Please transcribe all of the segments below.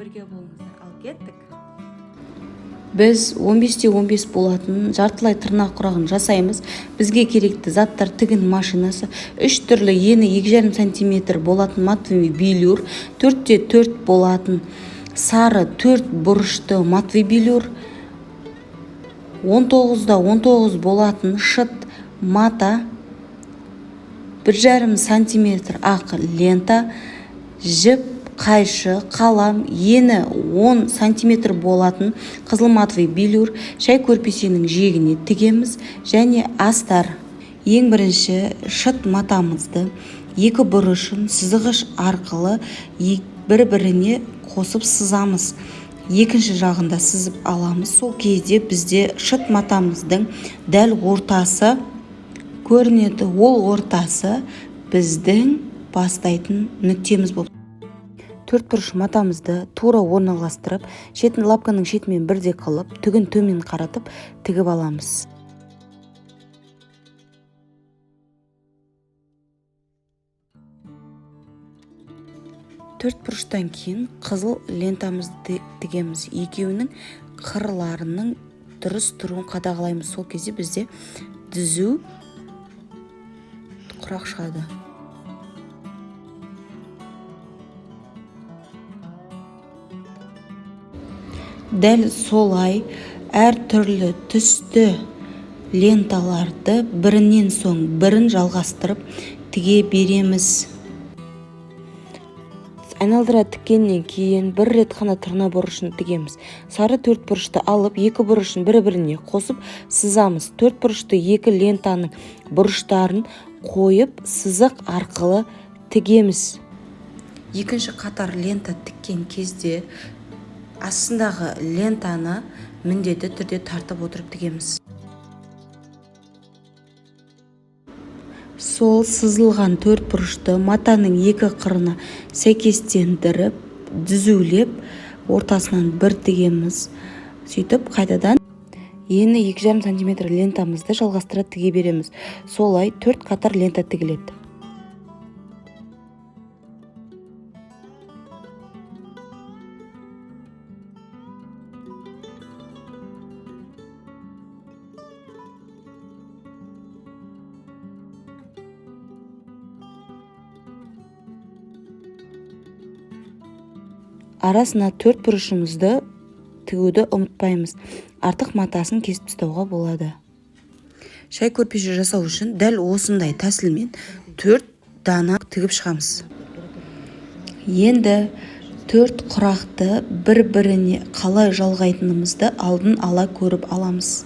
Бірге болыңыздар. Ал кеттік. Біз 15-те 15 болатын жартылай тырнақ құрағын жасаймыз. Бізге керекті заттар: тігін машинасы, үш түрлі ені 2,5 сантиметр болатын матовый велюр, 4-те 4 болатын сары төрт бұрышты матовый велюр, 19-да 19 болатын шыт мата, 1,5 сантиметр ақ лента, жіп, қайшы, қалам, ені 10 сантиметр болатын қызыл матовый велюр, шай көрпешенің жиегіне тігеміз және астар. Ең бірінші шыт матамызды екі бұрышын сызғыш арқылы бір-біріне қосып сызамыз. Екінші жағында сызып аламыз. Сол кезде бізде шыт матамыздың дәл ортасы көрінеді. Ол ортасы біздің бастайтын нүктеміз болып. Төрт бұрыш матамызды тура орналастырып, шетін лапканың шетімен бірдей қылып, түгін төмен қаратып тігіп аламыз. Төрт бұрыштан кейін қызыл лентамызды тігеміз. Екеуінің қырларының дұрыс тұруын қадағалаймыз. Сол кезде бізде түзу құрақ шығады. Дәл солай әртүрлі түсті ленталарды бірінен соң бірін жалғастырып тіге береміз. Айналдыра тіккеннен кейін бір рет қана тырна бұрышын тігеміз. Сары төрт бұрышты алып, екі бұрышын бір-біріне қосып сызамыз. Төрт бұрышты екі лентаның бұрыштарын қойып, сызық арқылы тігеміз. Екінші қатар лента тіккен кезде астындағы лентаны міндетті түрде тартып отырып тігеміз. Сол сызылған төрт бұрышты матаның екі қырына сәйкестендіріп, түзулеп, ортасынан бір тігеміз. Сөйтіп қайтадан ені 2,5 сантиметр лентамызды жалғастыра тіге береміз. Солай төрт қатар лента тігіледі. Арасына төрт бұрышымызды тігуді ұмытпаймыз. Артық матасын кесіп тастауға болады. Шай көрпеше жасау үшін дәл осындай тәсілмен 4 дана тігіп шығамыз. Енді төрт құрақты бір-біріне қалай жалғайтынымызды алдын ала көріп аламыз.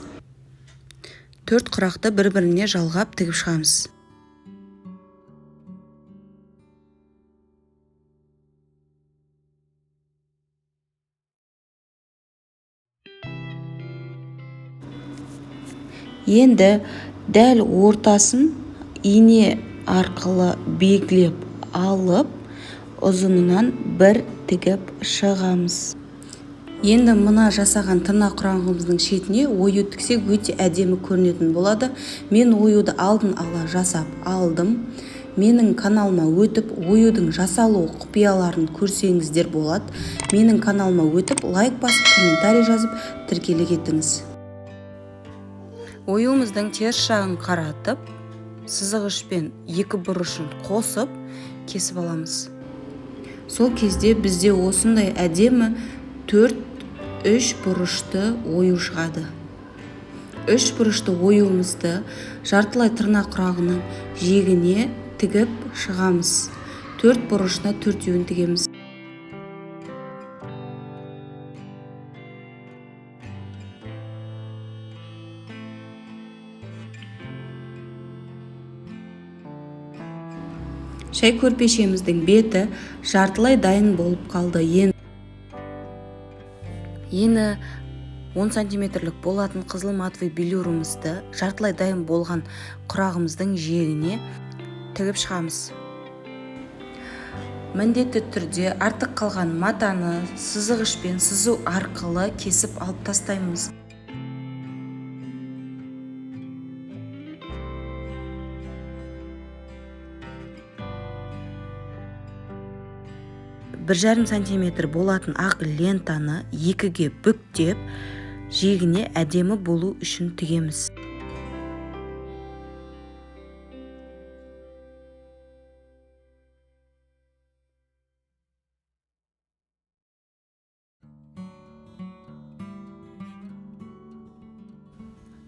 Төрт құрақты бір-біріне жалғап тігіп шығамыз. Енді дәл ортасын ине арқылы белгілеп алып, ұзынынан бір тігіп шығамыз. Енді мына жасаған тырнақ құрағымыздың шетіне ою тіксек өте әдемі көрінетін болады. Мен оюды алдын ала жасап алдым. Менің каналыма өтіп, оюдың жасалу құпияларын көрсеңіздер болады. Менің каналыма өтіп, лайк басып, комментарий жазып, тіркеле кетіңіз. Оюымыздың теріс жағын қаратып, сызғышпен екі бұрышын қосып, кесіп аламыз. Сол кезде бізде осындай әдемі төрт үш бұрышты ою шығады. Үш бұрышты оюымызды жартылай тырнақ құрағының жиегіне тігіп шығамыз. Төрт бұрышына төртеуін тігеміз. Шай көрпешеміздің беті жартылай дайын болып қалды. Ені 10 сантиметрлік болатын қызыл матовый велюрімізді жартылай дайын болған құрағымыздың жиегіне тігіп шығамыз. Міндетті түрде артық қалған матаны сызғышпен сызу арқылы кесіп алып тастаймыз. 1,5 сантиметр болатын ақ лентаны екіге бүктеп, жиегіне әдемі болу үшін тігеміз.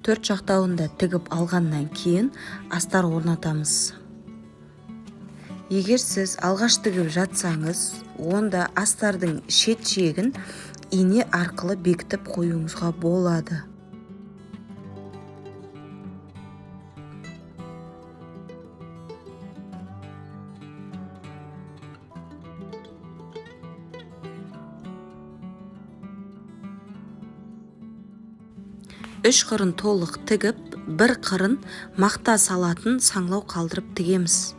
Төрт жақтауын да тігіп алғаннан кейін астар орнатамыз. Егер сіз алғаш тігіп жатсаңыз, онда астардың шет жиегін ине арқылы бекітіп қоюыңызға болады. Үш қырын толық тігіп, бір қырын мақта салатын саңлау қалдырып тігеміз.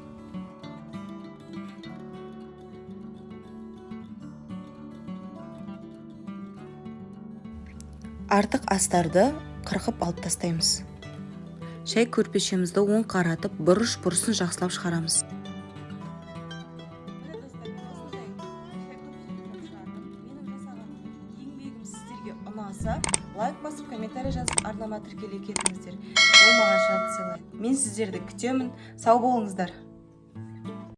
Артық астарды қырқып алып тастаймыз. Шай көрпешемізді оң қаратып, бұрыш бұрысын жақсылап шығарамыз. Еңбегім сіздерге ұнаса, лайк басып, комментарий жазып, арнама тіркеле кетіңіздер. Ол маған шабыт сыйлайды. Мен сіздерді күтемін. Сау болыңыздар.